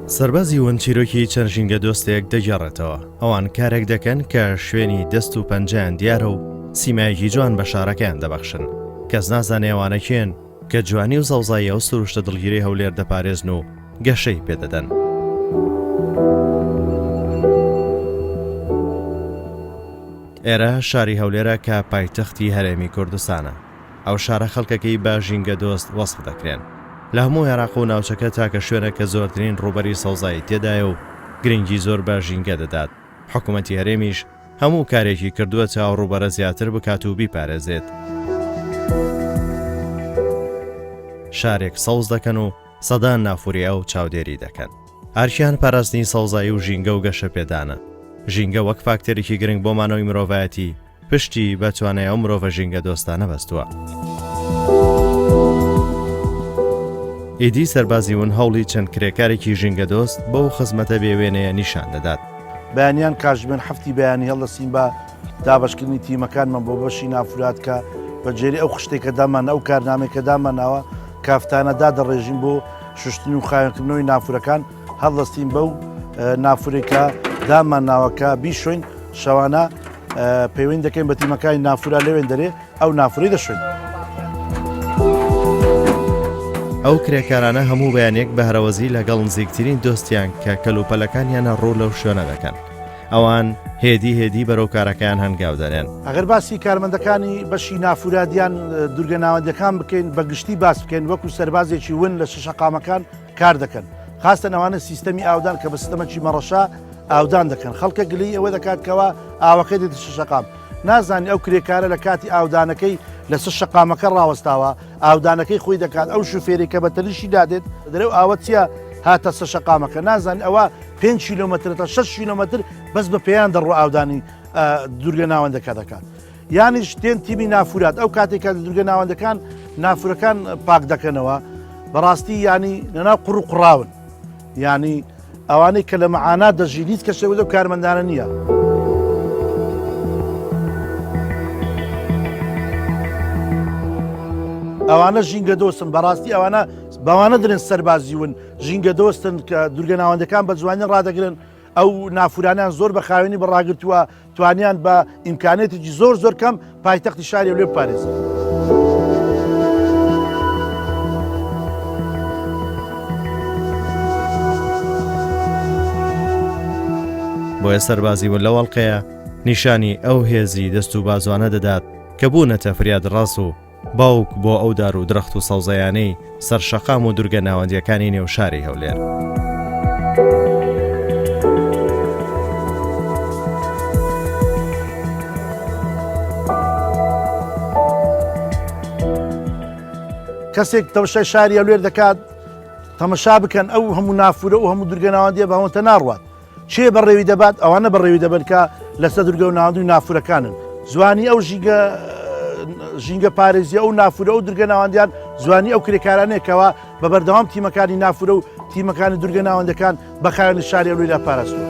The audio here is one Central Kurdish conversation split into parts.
سەربازی ون چیرۆکی چەند ژینگەدۆستێک دەگێڕێتەوە، ئەوان کارێک دەکەن کە شوێنی دەست و پەنجەیان دیارە و سیمایەکی جوان بە شارەکەیان دەبەخشن، کەس نازانێ ئەوانە کێن کە جوانی و سەوزایی ئەو سروشتە دڵگیرەی هەولێر دەپارێزن و گەشەی پێدەدەن. ئێرە شاری هەولێرە کە پایتەختی هەرێمی کوردستانە. ئەو شارە خەڵکەکەی بە ژینگەدۆست وەسف دەکرێن. لە هەموو عێراق و ناوچەکە تاکە شوێنە کە زۆرترین ڕووبەری سەوزایی تێدایە و گرنگی زۆر بە ژینگە دەدات، حکومەتی هەرێمیش هەموو کارێکی کردووە تا ئەو ڕووبەرە زیاتر بکات و بیپارێزێت. شارێک سەوز دەکەن و سەدان نافوری ئەو چاودێری دەکەن. ئەرکیان پاراستنی سەوزایی و ژینگە و گەشەپێدانە. ژینگە وەک فاکتەرێکی گرنگ بۆ مانەوەی مرۆڤایەتی، پشتی بە توانای ئەو مرۆڤە ژینگەدۆستانە بەستووە. ئیدی سەربازی ون هەوڵی چەند کرێکارێکی ژینگەدۆست بەو خزمەتە بێ وێنەیە نیشان دەدات. بەیانیان کاتژمێر حەفتی بەیانی هەڵدەستین بە دابەشکردنی تیمەکانمان بۆ بەشی نافورات کە بە جێری ئەو خشتەی کە دامان ئەو کارنامەی کە دامانناوە کافتانە دادەڕێژین بۆ شوشتن و خاوێنکردنەوەی نافورەکان هەڵدەستین بەو نافورەی کە دامانناوە کە بیشۆین شەوانە پەیوەند دەکەین بە تیمەکانی نافورا لەوێن دەرێ ئەو نافوری دەشوین. ئەو کرێکارانە هەموو بەیانێک بە هەرەوەزی لەگەڵ نزیکترین دۆستیان کە کەلوپەلەکانیانە ڕوو لەو شوێنە دەکەن. ئەوان هێدی هێدی بەرەو کارەکەیان هەنگاو دەنێن. ئەگەر باسی کارمەندەکانی بەشی نافوراد یان دورگە ناوەندیەکان بکەین بە گشتی باس بکەین وەکو سەربازێکی ون لە شەقامەکان کار دەکەن خاستەن ئەوانە سیستەمی ئاودان کە بە سیستەمەکی مەڕەشە ئاودان دەکەن خەڵکە گلەی ئەوە دەکات کەوا ئاوەکەی دێتە شەقام نازانی ئەو کرێکارە لە کاتی ئاودانەکەی لەسەر شەقامەکە ڕاوەستاوە ئاودانەکەی خۆی دەکات ئەو شوفێری کە بە تەنیشی دادێت دەرێ و ئاوە چییە هاتە سەر شەقامەکە نازانی ئەوە 5 کیلۆمەتر تا 6 کیلۆمەتر بەس بە پێیان دەڕۆ ئاودانی دوورگە ناوەندەکە دەکات یانیش تێن تیمی نافورات ئەو کاتێک کە دوورگە ناوەندەکان نافورەکان پاک دەکەنەوە بەڕاستی ینی لەناو قوڕ و قوڕاون یانی ئەوانەی کە لە مەعانات دەژین هیچ کەسێک لەو کارمەندانە نییە. ئەوانە ژینگە دۆستن بەڕاستی ئەوانە بەوانە درێن سەربازیون ژینگە دۆستن کە دوورگە ناوەندەکان بە جوانی ڕادەگرن ئەو نافورانیان زۆر بە خاوێنی بەڕاگرتووە توانیان بە ئیمکانێتێکی زۆر زۆر کەم پایتەختی شاری هەولێر بپارێزن. بۆیە سەربازی ون لەو ئەڵقەیە نیشانی ئەو هێزی دەست و بازوانە دەدات کە بوونەتە فریادڕەس و باوک بۆ ئەو دار و درەخت و سەوزەیانەی سەر شەقام و دورگە ناوەندییەکانی نێو شاری هەولێر. کەسێک تەمەشای شاری هەولێر دەکات تەمەشا بکەن ئەو هەموو نافورە و هەموو دورگە ناوەندیە بە هەموو ناڕوات کێ بەڕێوی دەبات؟ ئەوانە بەڕێوی دەبەن کە لەسەر دورگە و ناوەند و نافورەکانن. جوانی ئەو ژینگە ژینگە پارێزی ئەو نافورە ئەو دورگە ناوەندیان جوانی ئەو کرێکارانەیە کەوا بە بەردەوام تیمەکانی نافورە و تیمەکانی دورگە ناوەندەکان بە خاوێنی شاری هەولێریا پاراستووە.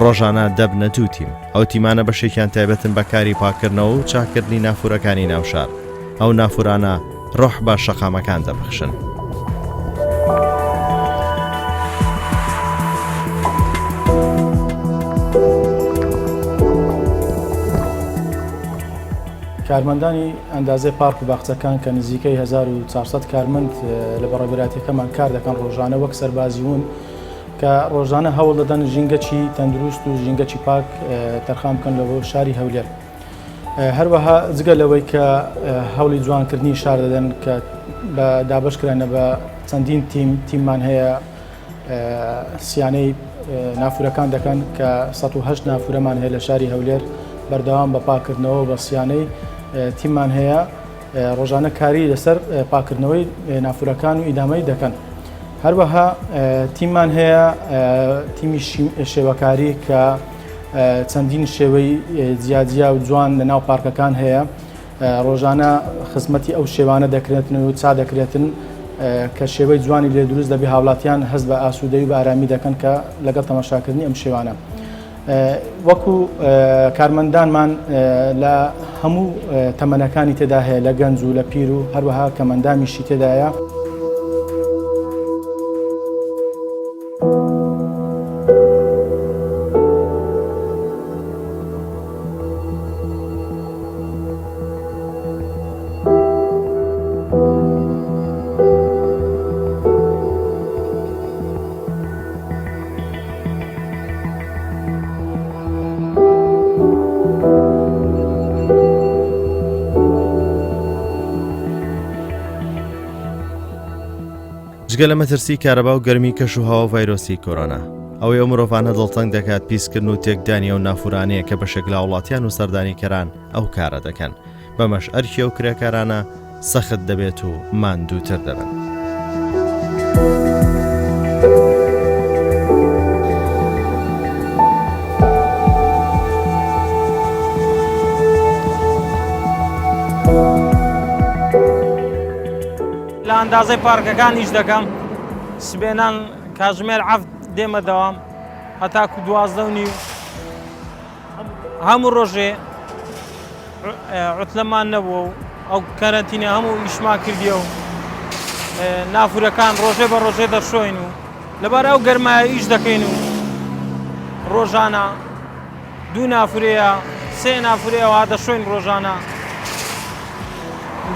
ڕۆژانە دەبنە دوو تیم، ئەو تیمانە بەشێکیان تایبەتن بە کاری پاککردنەوە و چاککردنی نافورەکانی ناو شار، ئەو نافورانە ڕۆح بە شەقامەکان دەبەخشن. کارمەندانی ئەندازەی پارک و باخچەکان کە نزیکەی 1400 کارمەند لە بەڕێوەبەرایەتیەکەمان کار دەکەن ڕۆژانە وەک سەربازی ون کە ڕۆژانە هەوڵ دەدەن ژینگەکی تەندروست و ژینگەکی پاک تەرخان بکەن لە بۆ شاری هەولێر. هەروەها جگە لەوەی کە هەوڵی جوانکردنی شار دەدەن کە بە دابەش کرانە بە چەندین تیم تیممان هەیە سیانەی نافورەکان دەکەن کە 1970 نافورەمان هەیە لە شاری هەولێر بەردەوام بە پاکردنەوە بە سیانەی تیممان هەیە ڕۆژانە کاری لەسەر پاکردنەوەی نافورەکان و ئیدامەی دەکەن. هەروەها تیممان هەیە تیمی شێوەکاری کە چەندین شێوەی جیاجیا و جوان لە ناو پارکەکان هەیە ڕۆژانە خزمەتی ئەو شێوانە دەکرێتن و چا دەکرێتن. کە شێوەی جوانی لێ دروست دەبێ هاوڵاتیان هەست بە ئاسوودەی و بە ئارامی دەکەن کە لەگەڵ تەماشاکردنی ئەم شێوانە. وەکو کارمەندانمان لە هەموو تەمەنەکانی تێدا هەیە لە گەنج و لە پیر و هەروەها کەمەندامیشی تێدایە. جگە لە مەترسی کارەبا و گەرمی کەش و هەوا و ڤایرۆسی کۆرۆنا ئەوەی ئەو مرۆڤانە دڵتەنگ دەکات پیسکردن و تێکدانی ئەو نافورانەیە کە بەشێک لە هاوڵاتیان و سەردانیکەران ئەو کارە دەکەن بەمەش ئەرکی ئەو کرێکارانە سەخت دەبێت و ماندووتر دەبن. لە ئەندازەی پارکەکان ئیش دەکەم سبێنان کاتژمێر حەفت دێمە دەوام هەتاکو 12 و نیو هەموو ڕۆژێ عوتلەمان نەبووە و ئەو کەرەنتینە هەموو ئیشمان کردیە و نافورەکان ڕۆژێ بە ڕۆژێ دەشۆین و لەبار ئەو گەرمایە ئیش دەکەین و ڕۆژانە دوو نافورەیە سێ نافورەیەوە دەشۆین ڕۆژانە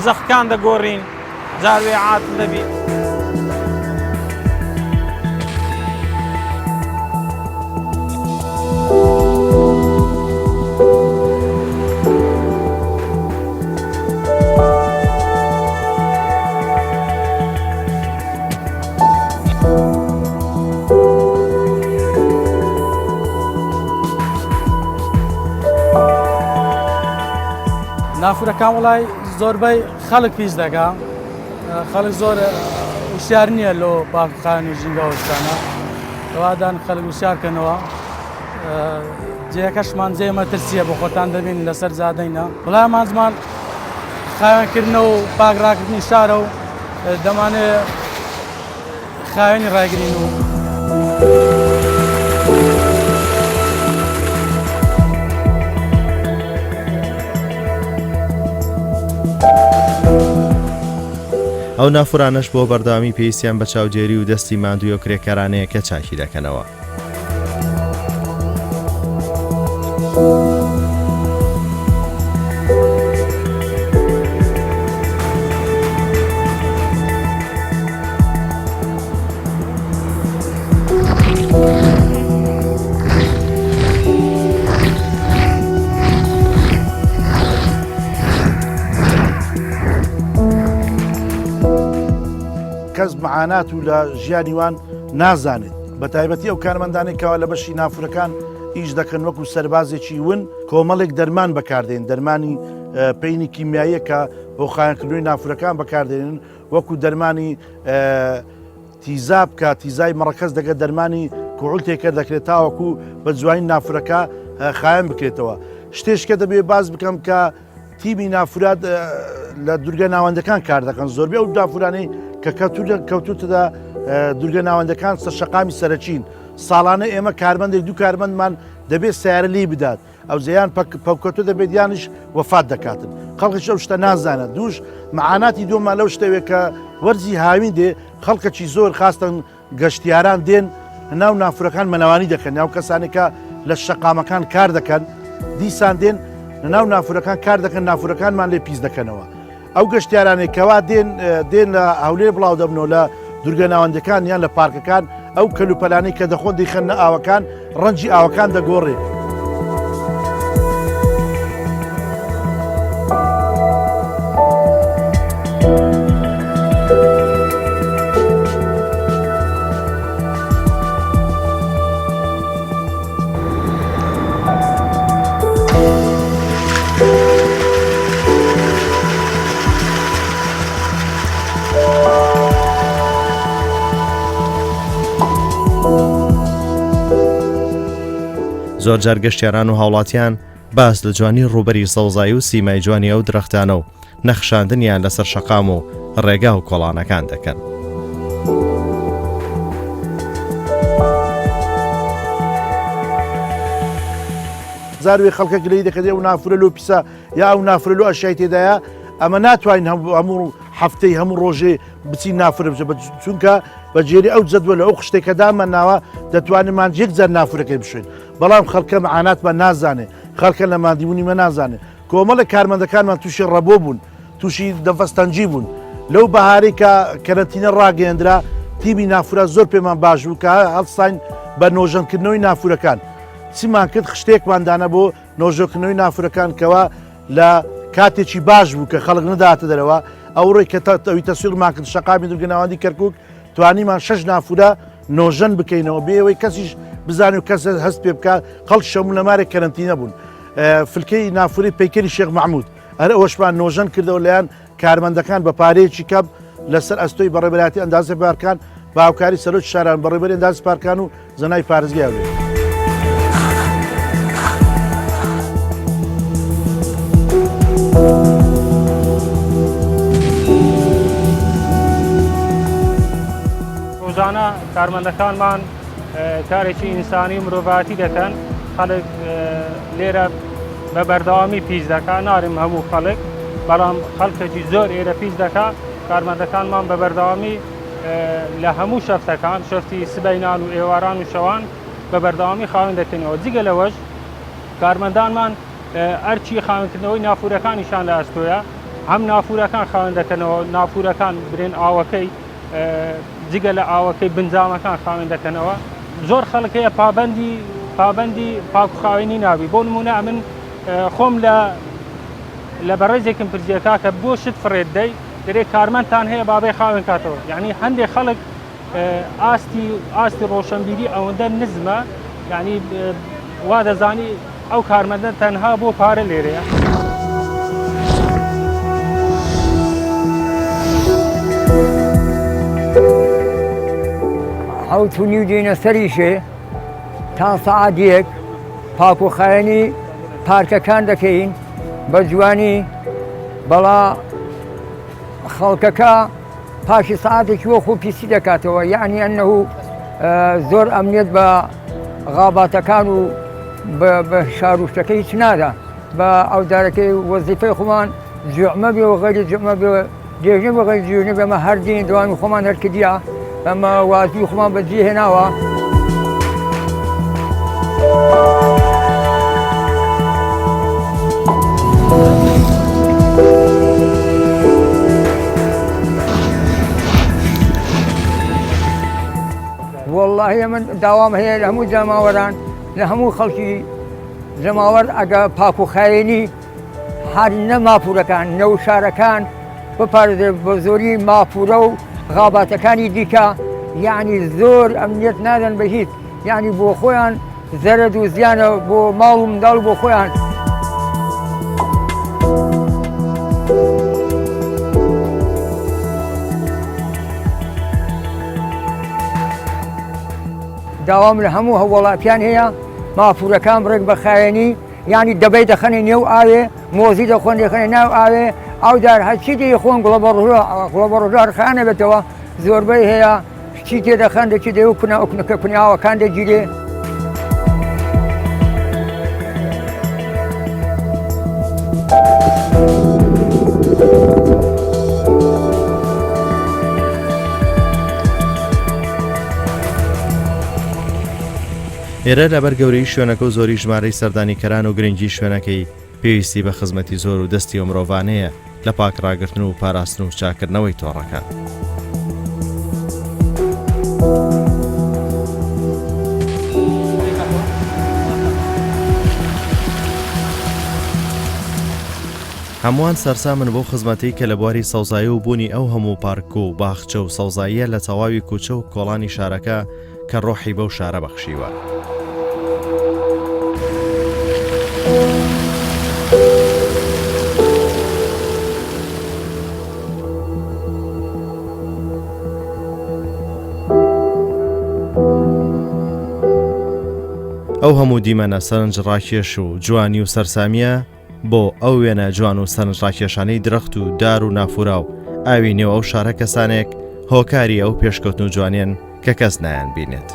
زەخکان دەگۆڕین جاروێ عات دەبی. نافورەکان وڵای زۆربەی خەڵک پیس دەکا خەڵک زۆر وشیار نییە لۆ پاکخان و ژینگە وشتانە وادان خەڵک وشارکەنەوە جێەکەشمان جێ مەترسیە بۆ خۆتان دەبین لەسەر جادەینە وڵای مازمان خاوێنکردنە و پاک ڕاکردنی شارە و دەمانێ خاوێنی ڕاگرین و. ئەو نافورانەش بۆ بەردەوامی پێویستیان بە چاودێری و دەستی ماندووی ئەو کرێکارانەیە کە چاکی دەکەنەوە. کەس معانات و لە ژیانی وان نازانێت بە تایبەتی ئەو کارمەندانەی کەوا لە بەشی نافورەکان ئیش دەکەن وەکو سەربازێکی ون کۆمەڵێک دەرمان بەکاردێن دەرمانی پینی کیمیاییە کە بۆ خایەنکردنەوەی نافورەکان بەکاردێنن وەکو دەرمانی تیزاب کە تیزای مەڕەکەس دەگە دەرمانی کوعول تێکەر دەکرێت تاوەکو بە جوانی نافورەکە خایەن بکرێتەوە شتێشکە دەبێت باز بکەم کە تیمی نافورات لە دورگە ناوەندەکان کار دەکەن زۆربەی ئەو نافورانەی کە کەوتوتەدا دورگە ناوەندەکان سەر شەقامی سەرەکین ساڵانە ئێمە کارمەندێک دوو کارمەندمان دەبێت سیارە لی بدات ئەو زیان پەککەوتو دەبێت یانیش وەفات دەکاتن خەڵکیش ئەو شتە نازانە دووش معاناتی دووەمان لەو شتەوێت کە وەرزی هاوین دێ خەڵکەکی زۆر خاستن گەشتیاران دێن ناو نافورەکان مەلەوانی دەکەن یاو کەسانێک کە لە شەقامەکان کار دەکەن دیسان دێن ناو نافورەکان کار دەکەن نافورەکانمان لێ پیس دەکەنەوە ئەو گەشتیارانێک کەوا دێن دێن لە هەولێر بڵاو دەبنەوە لە دوورگە ناوەندەکان یان لە پارکەکان ئەو کەلوپەلانەی کە دەخۆن دەیخەنە ئاوەکان ڕەنگی ئاوەکان دەگۆڕێ. زۆرجار گەشتیاران و هاوڵاتیان باس لە جوانی ڕووبەری سەوزایی و سیمای جوانی ئەو درەختانە و نەخشاندنیان لەسەر شەقام و ڕێگا و کۆڵانەکان دەکەن. زاروێ خەڵکە گلەی دەکەێ و نافورە لۆ پیسە یا ئەو نافورە لۆ ئەشیای تێدایە ئەمە ناتوانین هەموو هەفتەی هەموو ڕۆژێ بچین نافورە بچە چونکە بە جێری ئەو جەدوە لە ئەو خشتێکە دامان ناوە دەتوانین مان یەک جار نافورەکەی بشوین بەڵام خەڵکە معاناتمان نازانێ خەڵکە لە مادیبوونی مە نازانێ کۆمەڵە کارمەندەکانمان تووشی ڕەبۆ بوون تووشی دەفەستەنجی بوون لەو بەهارەی کە کەرەنتینە ڕاگەیەندرا تیمی نافورە زۆر پێمان باش بوو کە هەڵساین بە نۆژەنکردنەوەی نافورەکان چیمان کرد خشتێکمان دانا بۆ نۆژەکردنەوەی نافورەکان کەوا لە کاتێکی باش بوو کە خەڵک نەداتە دەرەوە ئەوڕۆی کە ئەوی تەسویرمان کرد شەقامی دوورگە ناوەندی کەرکک توانیمان شەش نافورە نۆژەن بکەینەوە بێ ئەوەی کەسیش بزانێ و کەس هەست پێ بکات خەڵک شەموو لە مارێک کەرەنتینە بوون فلکەی نافورەی پەیکەری شێخ مەحمود هەر ئەوەشمان نۆژەن کردەوە لایەن کارمەندەکان بە پارەیەکی کەم لەسەر ئەستۆی بەڕێبەراتی ئەندازە پارکان بە هاوکاری سەرۆکی شاران بەڕێبەری ئەندازی پارکان و زەنای پارێزگای هەولێر. ڕۆژانە کارمەندەکانمان کارێکی ئینسانی و مرۆڤایەتی دەکەن خەڵک لێرە بە بەردەوامی پیس دەکا نارم هەموو خەڵک بەڵام خەڵکێکی زۆر ئێرە پیس دەکا کارمەندەکانمان بە بەردەوامی لە هەموو شەفتەکان شەفتی سبەینان و ئێواران و شەوان بە بەردەوامی خاوێن دەکەینەوە جگە لەوەش کارمەندانمان ئەرچی خاوێنکردنەوەی نافورەکانیشان لە ئەستۆیە هەم نافورەکان خاوێن دەکەنەوە نافورەکان برێن ئاوەکەی جگە لە ئاوەکەی بنجامەکان خاوێن دەکەنەوە زۆر خەڵک هەیە پابندی پابندی پاکوخاوێنی نابی بۆ نمونە ئەمن خۆم لە لە بەڕێزێکم پرسیە کاکە بۆ شت فڕێت دەی دەرێ کارمەندتان هەیە بابەی خاوێن کاتەوە یعنی هەندێک خەڵک ئاستی ئاستی ڕۆشنبیری ئەوەندە نزمە یعنی وا دەزانی ئەو کارمەندە تەنها بۆ پارە لێرەیە. حەوت و نیو دێنە سەریشێ تا سەعات یەک پاک و خایەنی پارکەکان دەکەین بە جوانی بەڵا خەڵکەکە پاشی سەعاتێکی وە خۆ پیسی دەکاتەوە یعنی ئەنه زۆر ئەمنیەت بە غاباتەکان و بە شاروشتەکە هیچ نادا بە ئەو دارەکەی وەزیفەی خۆمان جوعمە بێ و غەیری جوعمە بێ جێژنە بە غەیری جێژنە بێ ئەمە هەر دین دوانی خۆمان هەر کردیە ئەمە وازی خۆمان بەجێ هێناوە. واللهی من داوام هەیە لە هەموو جەماوەران لە هەموو خەڵکی جەماوەر ئەگە پاک و خاوێنی هەر نە ماپوورەکان نە و شارەکان بپارێزێت بە زۆری ماپوورە و غاباتەکانی دیکە یعنی زۆر ئەمنیەت نادەن بە هیچ یعنی بۆ خۆیان زەرەد و زیانە بۆ ماڵ و منداڵ بۆ خۆیان. داوام لە هەموو هەوڵاتیان هەیە مافورەکان بڕێک بە خاوێنی یانی دەبەی دەخەنە نێو ئاوێ مۆزی دەخۆن دەخەنە ناو ئاوێ ئەو دار هەرچی دەیخۆن گوڵە بە ڕۆژ هەرخانە بێتەوە زۆربەی هەیە چی تێ دەخەن دەچی دەیو کونا ئۆکنەکە کونیاوەکان دەگیرێ. ئێرە لەبەر گەورەیی شوێنەکە و زۆری ژمارەی سەردانیکەران و گرنگی شوێنەکەی پێویستی بە خزمەتی زۆر و دەستی ئەو مرۆڤانەیە لە پاک ڕاگرتن و پاراستن و چاکردنەوەی تۆڕەکان. هەمووان سەرسامن بەو خزمەتەی کە لە بواری سەوزایی و بوونی ئەو هەموو پارک و باخچە و سەوزاییە لە تەواوی کوچە و کۆڵانی شارەکە کە ڕۆحی بەو شارە بەخشیوە. ئەو هەموو دیمەنە سەرنجڕاکێش و جوانی و سەرسامییە بۆ ئەو وێنە جوان و سەرنجڕاکێشانەی درەخت و دار و نافورا و ئاوی نێو ئەو شارە کەسانێک هۆکاری ئەو پێشکەوتن و جوانیەن کە کەس نایان بینێت.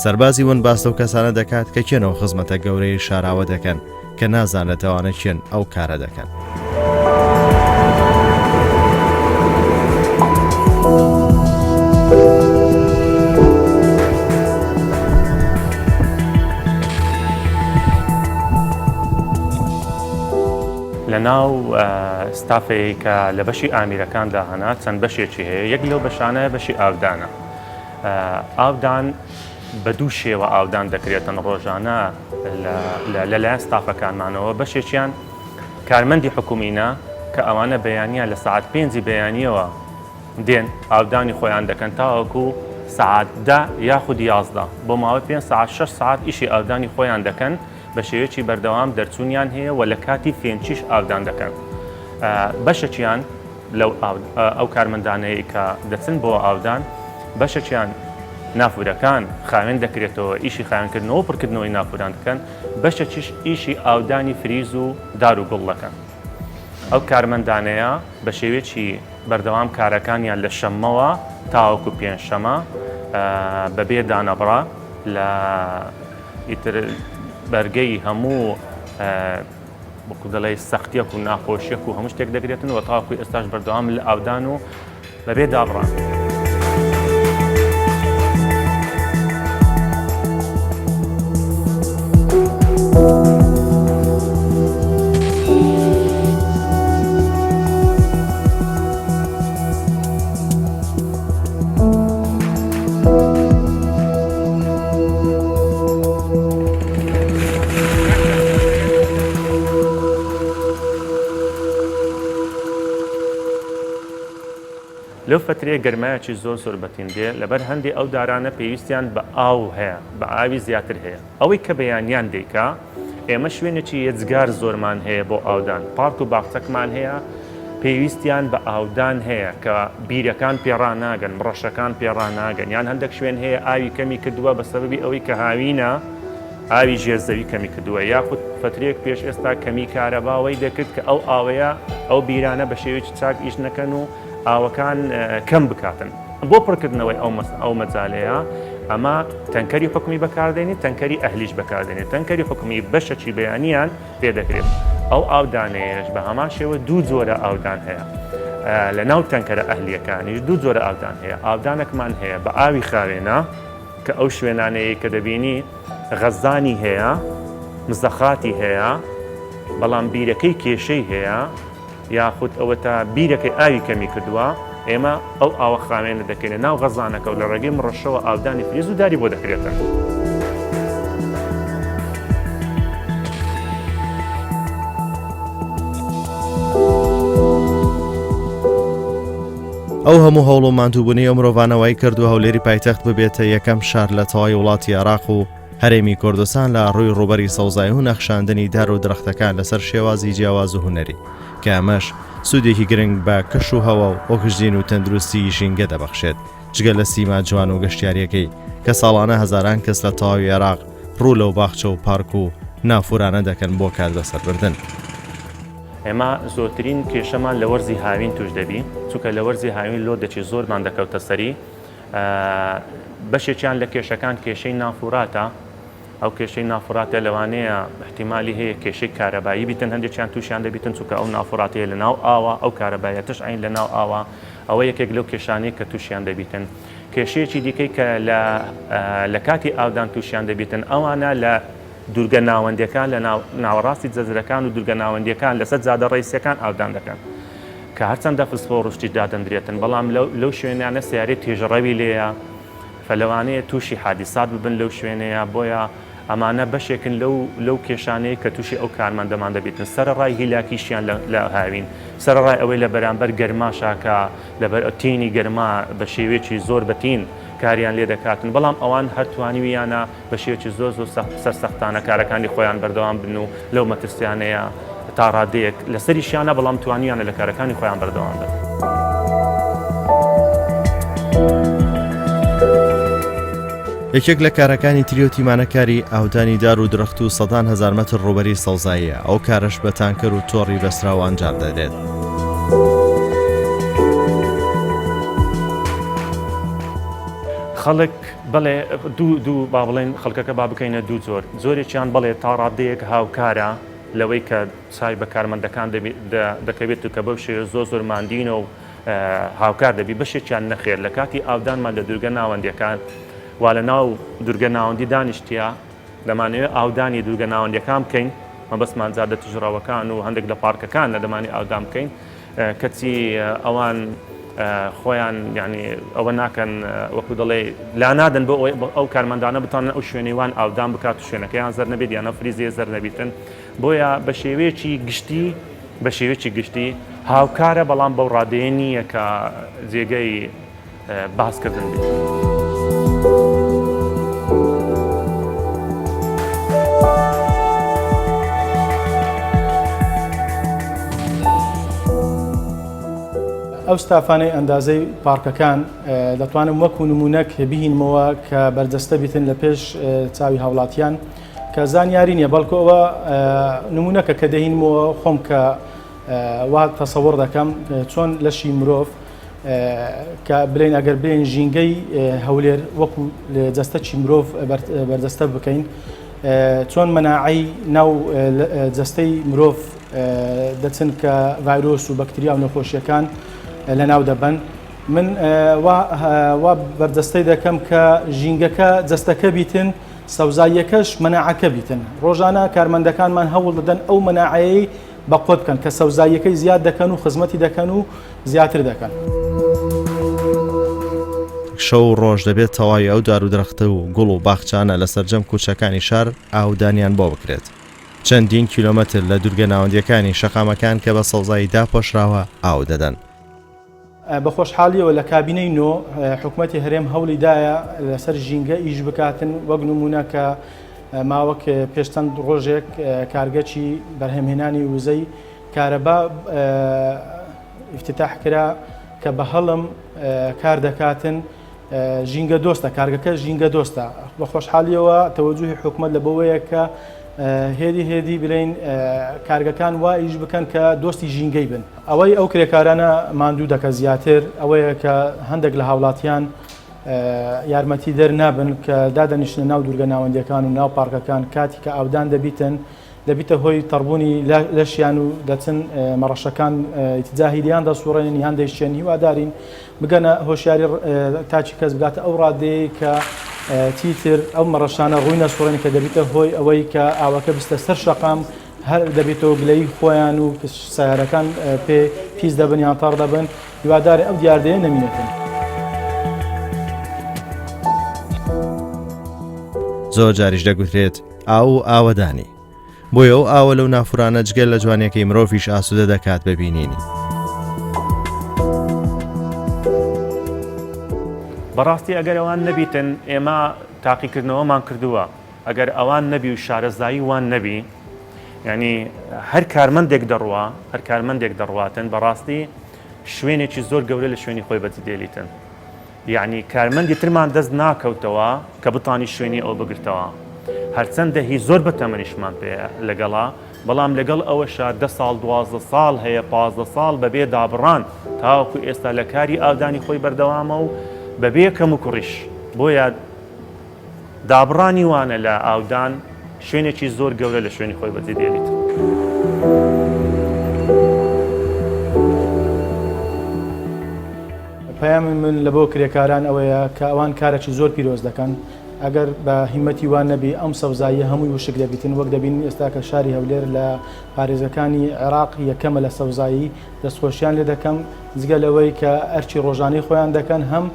سەربازی ون باس لەو کەسانە دەکات کە کێن ئەو خزمەتە گەورەی شاراوە دەکەن کە نازانرێت ئەوانە کێن ئەو کارە دەکەن. لە ناو ستافەیە کە لە بەشی ئامیرەکاندا هەنا چەند بەشێکی هەیە یەک لەو بەشانە بەشی ئاودانە ئاودان بە دوو شێوە ئاودان دەکرێتن ڕۆژانە لەلایەن ستافەکانمانەوە بەشێکیان کارمەندی حکومینە کە ئەوانە بەیانیان لە سەعات پێنجی بەیانیەوە دێن ئاودانی خۆیان دەکەن تاوەکو سەعات دە یاخود 11 بۆ ماوەی پێ سەعات 6 سەعات ئیشی ئاودانی خۆیان دەکەن بە شێوەیەکی بەردەوام دەرچوونیان هەیە و لە کاتی فێنکیش ئاودان دەکەن بەشێکیان لەو ئەو کارمەندانەی کە دەچن بۆ ئاودان بەشێکیان نافورەکان خاوێن دەکرێتەوە ئیشی خاوێنکردنەوە و پڕکردنەوەی نافوران دەکەن بەشێکیش ئیشی ئاودانی فریز و دار و گوڵ دەکەن ئەو کارمەندانەیە بە شێوەیەکی بەردەوام کارەکانیان لە شەممەوە تاوەکو پێنجشەمە بەبێ دانەبڕە لە ئیتر بەرگەی هەموو وەکو دەڵێی سەختیەک و ناخۆشیەک و هەموو شتێک دەگرێتن و تاوەکو ئێستاش بەردەوام لە ئاودان و بەبێ دابڕان. لەو فەترەیە گەرمایەکی زۆر زۆر بەتین دێ لەبەر هەندێ ئەو دارانە پێویستیان بە ئاو هەیە بە ئاوی زیاتر هەیە ئەوەی کە بەیانیان دەیکا ئێمە شوێنێکی یەجگار زۆرمان هەیە بۆ ئاودان پارک و باخچەکمان هەیە پێویستیان بە ئاودان هەیە کە بیرەکان پێڕاناگەن ڕەشەکان پێڕاناگەن یان هەندێک شوێن هەیە ئاوی کەمی کردووە بە سەبەبی ئەوەی کە هاوینە ئاوی ژێر زەوی کەمی کردووە یاخود فترێک پێش ئێستا کەمی کارەبا وەی دەکرد کە ئەو ئاوەیە ئەو بیرانە بە شێوەیەکی چاک ئیش نەکەن و ئاوەکان کەم بکاتن. بۆ پڕکردنەوەی ئەو ئەو مەجالەیە ئەمە تەنکەری حکومی بەکاردێنی تەنکەری ئەهلیش بەکاردێنێت تەنکەری حکومی بەشەکی بەیانیان پێ دەکرێت ئەو ئاودانەیەش بە هەمان شێوە دوو جۆرە ئاودان هەیە لە ناو تەنکەرە ئەهلیەکانیش دوو جۆرە ئاودان هەیە ئاودانەکمان هەیە بە ئاوی خاوێنە کە ئەو شوێنانەیە کە دەبینی غەزانی هەیە مزەخاتی هەیە بەڵام بیرەکەی کێشەی هەیە یاخود ئەوەتا بیرەکەی ئاوی کەمی کردووە، ئێمە ئەو ئاوە خاوێنە دەکەینە ناو غەزانەکە و لە ڕێگەی مڕەشەوە ئاودانی فریز و داری بۆ دەکرێتن. ئەو هەموو هەوڵ و ماندووبوونەی ئەو مرۆڤانە وای کردووە هەولێری پایتەخت ببێتە یەکەم شار لە تەواوی وڵاتی عێراق و هەرێمی کوردستان لە ڕووی ڕووبەری سەوزایی و نەخشاندنی دار و درەختەکان لەسەر شێوازی جیاواز و هونەری، کە ئەمەش سوودێکی گرنگ بە کەش و هەوا و ئۆکسجین و تەندروستیی ژینگە دەبەخشێت، جگە لە سیما جوان و گەشتیارییەکەی کە ساڵانە هەزاران کەس لە تەواوی عێراق ڕوو لەو باخچە و پارک و نافورانە دەکەن بۆ کات بەسەربردن. ئێمە زۆرترین کێشەمان لە وەرزی هاوین تووش دەبی، چونکە لە وەرزی هاوین لۆدێکی زۆرمان دەکەوتە سەری، بەشێکیان لە کێشەکان کێشەی نافوراتە، ئەو کێشەی نافوراتە لەوانەیە احتیمالی هەیە کێشەی کارەبایی بیتن هەندێکیان تووشیان دەبیتن چونکە ئەو نافوراتەیە لە ناو ئاوە ئەو کارەبایەتش عین لە ناو ئاوە ئەوە یەکێک لەو کێشانەی کە تووشیان دەبیتن کێشەیەکی دیکەی کە لە لە کاتی ئاودان تووشیان دەبیتن ئەوانە لە دوورگە ناوەندەکان لە ناوەڕاستی جەزرەکان و دوورگە ناوەندیەکان لەسەر جادە ڕئیسیەکان ئاودان دەکەن کە هەرچەندە فسفۆڕ و شتیش دادەندرێتن بەڵام لەو شوێنانە سەیارەی تێژڕەوی لێیە فلەوانەیە تووشی حادیسات ببن لەو شوێنەیە بۆیە ئەمانە بەشێکن لەو لەو کێشانەیە کە تووشی ئەو کارمەندەمان دەبیتن سەرەڕای هیلاکیشیان لە هاوین. سەرەڕای ئەوەی لە بەرامبەر گەرماشا کە لەبەر تینی گەرما بە شێوەیەکی زۆر بەتین کاریان لێ دەکاتن، بەڵام ئەوان هەر توانیویانە بە شێوەیەکی زۆر زۆر سەرسەختانە کارەکانی خۆیان بەردەوام بن و لەو مەترسیانەیە تا ڕادەیەک لەسەریشیانە، بەڵام توانیویانە لە کارەکانی خۆیان بەردەوام بن. یەکێک لە کارەکانی تری ئەو تیمانە کاری ئاودانی دار و درەخت و سەدان هەزار مەتر ڕووبەری سەوزاییە، ئەو کارەش بە تانکەر و تۆڕی بەستراو ئەنجام دەدرێت. خەڵک بەڵێ دوو دوو با بڵێن خەڵکەکە با بکەینە دوو جۆر جۆرێکیان بەڵێ تا ڕادەیەک هاوکارە لەوەی کە چای بە کارمەندەکان دەکەوێت و کە بەو شێوە زۆر زۆر ماندینە و هاوکار دەبی بەشێکیان نەخێر لە کاتی ئاودانمان لە دوورگە ناوەندەکان وا لە ناو دوورگە ناوەندی دانیشتە دەمانەوێت ئاودانی دوورگە ناوەندیەکان بکەین، مەبەستمان جادە تژڕەوەکان و هەندێک لە پارکەکان لە دەمانی ئاودان بکەین، کەچی ئەوان خۆیان یعنی ئەوە ناکەن وەکو دەڵێ لانادەن بۆ ئەو کارمەندانە بتوانن ئەو شوێنەی وان ئاودان بکات و شوێنەکەیان زەر نەبێت یانە فریزێ زەر نەبیتن بۆیە بە شێوەیەکی گشتی بە شێوەیەکی گشتی هاوکارە بەڵام بەو ڕادەیە نییە کە جێگەی باسکردن بێت. ئەو ستافانەی ئەندازەی پارکەکان دەتوانم وەکو نمونەک بهینمەوە کە بەرجەستە بیتن لە پێش چاوی هاوڵاتیان کە زانیاری نییە بەڵکو ئەوە نمونەکە کە دەهینمەوە خۆم کە وا تەسەوڕ دەکەم چۆن لەشی مرۆڤ کە بلین ئەگەر بلین ژینگەی هەولێر وەکو جەستەکی مرۆڤ بەردەستە بکەین چۆن مەناعەی ناو جەستەی مرۆڤ دەچن کە ڤایرۆس و بەکتریا و نەخۆشیەکان لە ناو دەبەن من وا بەردەستەی دەکەم کە ژینگەکە جەستەکە بیتن سەوزاییەکەش مەناعەکە بیتن ڕۆژانە کارمەندەکانمان هەوڵ دەدەن ئەو مەناعەیەی بەقوەت بکەن کە سەوزاییەکەی زیاد دەکەن و خزمەتی دەکەن و زیاتر دەکەن. شەو و ڕۆژ دەبێت تەواوی ئەو دار و درەختە و گوڵ و باخچانە لە سەرجەم کوچەکانی شار ئاودانیان بۆ بکرێت. چەندین کیلۆمەتر لە دوورگە ناوەندییەکانی شەقامەکان کە بە سەوزایی داپۆشراوە ئاو دەدەن. بە خۆشحاڵیەوە لە کابینەی نۆ حکومەتی هەرێم هەوڵی دایە لەسەر ژینگە ئیش بکاتن وەک نمونە کە ماوەک پێش چەند ڕۆژێک کارگەکی بەرهەمهێنانی وزەی کارەبا ئیفتتاح کرا کە بە هەڵم کار دەکاتن ژینگە دۆستە کارگەکە ژینگە دۆستە بە خۆشحاڵیەوە تەوەجوهی حکومەت لە بەوەیە کە هێدی هێدی بلین کارگەکان وا ئیش بکەن کە دۆستی ژینگەی بن ئەوەی ئەو کرێکارانە ماندوو دەکە زیاتر ئەوەیە کە هەندێک لە هاوڵاتیان یارمەتی دەر نابن کە دادەنیشتنە ناو دوورگە ناوەندیەکان و ناو پارکەکان کاتی کە ئاودان دەبیتن دەبیتە هۆی تەڕبوونی لەشیان و دەچن مەڕەشەکان ئیتجاهی لیان دەسوڕێنن یان دەیشچێن هیوادارین بگەنە هۆشیاری تاکی کەس بگاتە ئەو ڕادەیەی کە چیتر ئەو مەڕەشانە ڕووی نەسوڕێن کە دەبیتە هۆی ئەوەی کە ئاوەکە بستە سەر شەقام هەر دەبێتەوە گلەیی خۆیان و سەیارەکان پێ پیس دەبن یان تەڕ دەبن هیوادارین ئەو دیاردەیە نەمینێتن. زۆر جاریش دەگوترێت ئاو و ئاوەدانی. بۆیە ئەو ئاوە لەو نافورانە جگە لە جوانیەکەی مرۆڤیش ئاسوودە دەکات بە بینینی. بەڕاستی ئەگەر ئەوان نەبیتن ئێمە تاقیکردنەوەمان کردووە ئەگەر ئەوان نەبی و شارەزایی وان نەبی یعنی هەر کارمەندێک دەڕوا هەر کارمەندێک دەڕواتن بەڕاستی شوێنێکی زۆر گەورە لە شوێنی خۆی بەجی دێلیتن یعنی کارمەندی ترمان دەست ناکەوتەوە کە بتانی شوێنی ئەو بگرتەوە هەرچەندە هی زۆر بەتەمەنیشمان پێ لەگەڵا بەڵام لەگەڵ ئەوەشا دە ساڵ 12 ساڵ هەیە 15 ساڵ بەبێ دابڕان تاوەکو ئێستا لە کاری ئاودانی خۆی بەردەوامە و بەبێ کەم و کوڕیش بۆیە دابڕانی وانە لە ئاودان شوێنێکی زۆر گەورە لە شوێنی خۆی بەجێ دێلیت. پەیامی من لە بۆ کرێکاران ئەوەیە کە ئەوان کارێکی زۆر پیرۆز دەکەن، ئەگەر بە هیمەتی وان نەبی ئەم سەوزاییە هەمووی وشک دەبیتن، وەک دەبینین ئێستا کە شاری هەولێر لە پارێزگەکانی عێراق یەکەمە لە سەوزایی، دەستخۆشیان لێ دەکەم، جگە لەوەی کە ئەرکی ڕۆژانەی خۆیان دەکەن هەم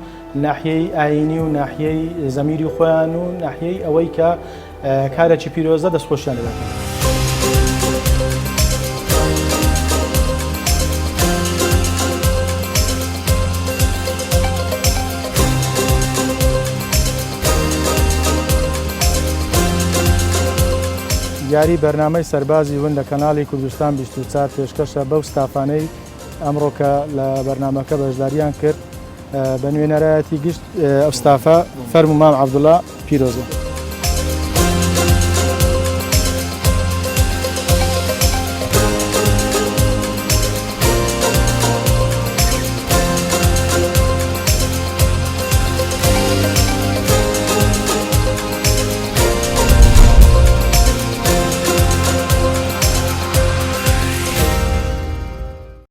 ناحیەی ئایینی و ناحیەی زەمیری خۆیان و ناحیەی ئەوەی کە کارێکی پیرۆزە دەستخۆشیان لێ دەکەم. یاری بەرنامەی سەربازی ون لە کەناڵی کوردستان 24 پێشکەشە بەو ستافانەی ئەمڕۆ کە لە بەرنامەکە بەشداریان کرد بە نوێنەرایەتی گشت ئەو ستافە فەرموو مام عەبدوڵا پیرۆزە.